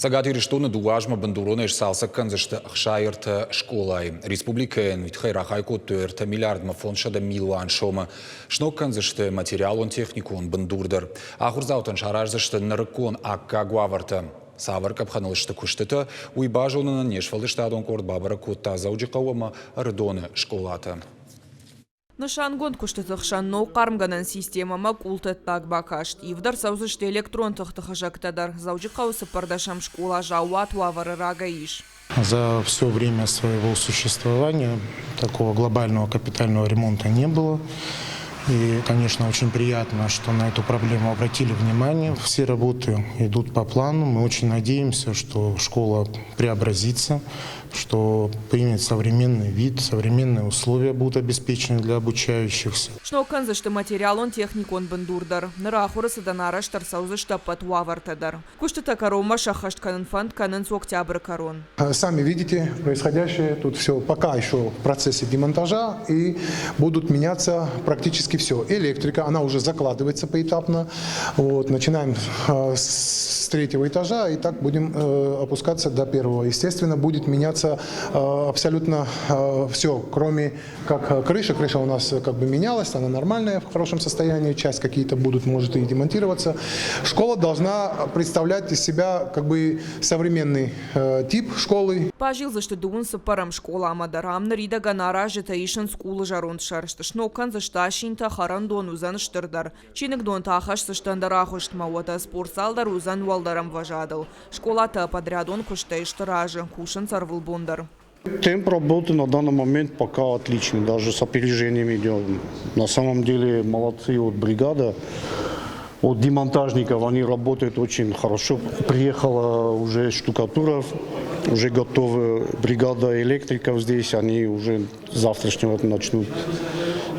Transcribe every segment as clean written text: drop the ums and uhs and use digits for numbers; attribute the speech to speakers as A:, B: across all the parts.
A: Цӕгат Ирыстоны дыууӕ азмӕ бындуронӕй сцалцӕг кӕндзысты 63 скъолайы. Республикӕйӕн уый тыххӕй рахай кодтой 3 миллиардмӕ 500 милуан сомы. Сног кӕндзысты материалон-техникон бындур дӕр. Ахуырдзаутӕн сараздзысты нырыккон аккаг уавӕртӕ. Цавӕр къӕпхӕныл сты куыстытӕ, уый базонынӕн не сфӕлдыстадон къорд бабӕрӕг кодта Дзӕуджыхъӕу ӕмӕ Ӕрыдоны скъолатӕ.
B: Нысангонд куыстыты хсӕн ног хъармгӕнӕн системӕмӕ къултӕттаг бакаст. Ивд ӕрцӕудзысты электрон тыхты хызӕгтӕ дӕр. Дзӕуджыхъӕуы цыппӕрдӕсӕм скъола заууат уавӕры рагӕй ис.
C: За все время своего существования такого глобального капитального ремонта не было. И, конечно, очень приятно, что на эту проблему обратили внимание. Все работы идут по плану. Мы очень надеемся, что школа преобразится, что примет современный вид, современные условия будут обеспечены для обучающихся.
B: Сног кӕндзысты материалон-техникон бындур дӕр. Ныр ахуыры цыдӕн арӕзт ӕрцӕудзысты ӕппӕт уавӕртӕ дӕр. Куыстытӕ кӕронмӕ сӕххӕст кӕнын фӕнд кӕнынц октябры кӕрон.
D: Сами видите происходящее. Тут все пока еще в процессе демонтажа и будут меняться практически все. Электрика, она уже закладывается поэтапно. Вот, начинаем с третьего этажа и так будем опускаться до первого. Естественно, будет меняться абсолютно все, кроме как крыша. Крыша у нас как бы менялась, она нормальная, в хорошем состоянии. Часть какие-то будут, может, и демонтироваться. Школа должна представлять из себя как бы современный тип школы.
B: Базилдзысты дыууын цыппӕрӕм скъоламӕ дӕр. Ам ныридӕгӕн аразджытӕ исынц къулы зӕронд сӕрст. Сног кӕндзысты асинтӕ, хӕрӕндон уыдзӕн стырдӕр. Чиныгдон та ахӕсдзысты ӕндӕр агъуыстмӕ, уӕдӕ спортзал дӕр уыдзӕн уӕлдӕр ӕмвӕзадыл. Скъолатӕ подрядон куыстӕй сты разы, кусынц ӕрвылбон дӕр.
E: Темп работы на данный момент пока отличный, даже с опережением идем. На самом деле молодцы вот бригада, от демонтажников, они работают очень хорошо. Приехала уже штукатуров, уже готова бригада электриков здесь, они уже с завтрашнего начнут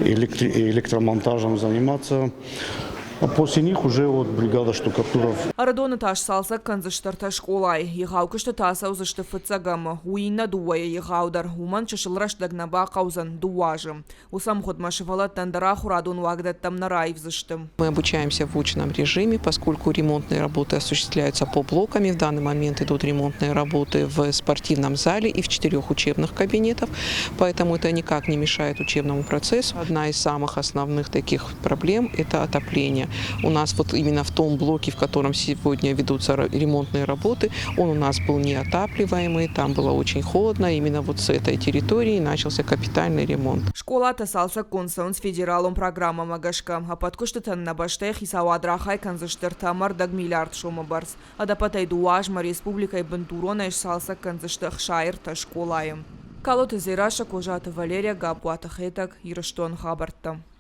E: электромонтажем заниматься. А после них уже вот бригада штукатуров.
B: Ӕрыдоны та сцалцӕг кӕндзысты ӕртӕ скъолайы. Егъау куыстытӕ ацӕудзысты фыццӕгӕмы. Уый иннӕ дыууӕйӕ егъаудӕр. Уымӕн чысыл рӕстӕг нӕ бахъӕудзӕн дыууӕ азы. Уыцы ӕмгъуыдмӕ сывӕллӕттӕн дӕр ахуырадон уагдӕттӕм нӕ раивдзысты.
F: Мы обучаемся в очном режиме, поскольку ремонтные работы осуществляются по блокам. И в данный момент идут ремонтные работы в спортивном зале и в четырех учебных кабинетах, поэтому это никак не мешает учебному процессу. Одна из самых основных таких проблем – это отопление. У нас вот именно в том блоке, в котором сегодня ведутся ремонтные работы, он у нас был неотапливаемый, там было очень холодно. Именно вот с этой территории начался капитальный ремонт.
B: Скъолатӕ цалцӕггонд цӕуынц федералон программӕмӕ гӕсгӕ. Ӕппӕт куыстытӕн нӕ бӕстӕйы хицауад рахай кӕндзысты ӕртӕ ӕмӕ ӕрдӕг миллиард сомы бӕрц. Ӕдӕппӕтӕй дыууӕ азмӕ республикӕйы бындуронӕй сцалцӕг кӕндзысты 63 скъолайы. Калоты Дзерассӕ, Козаты Валерия, Гаппуаты Хетӕг, Ирыстоны хабӕрттӕ.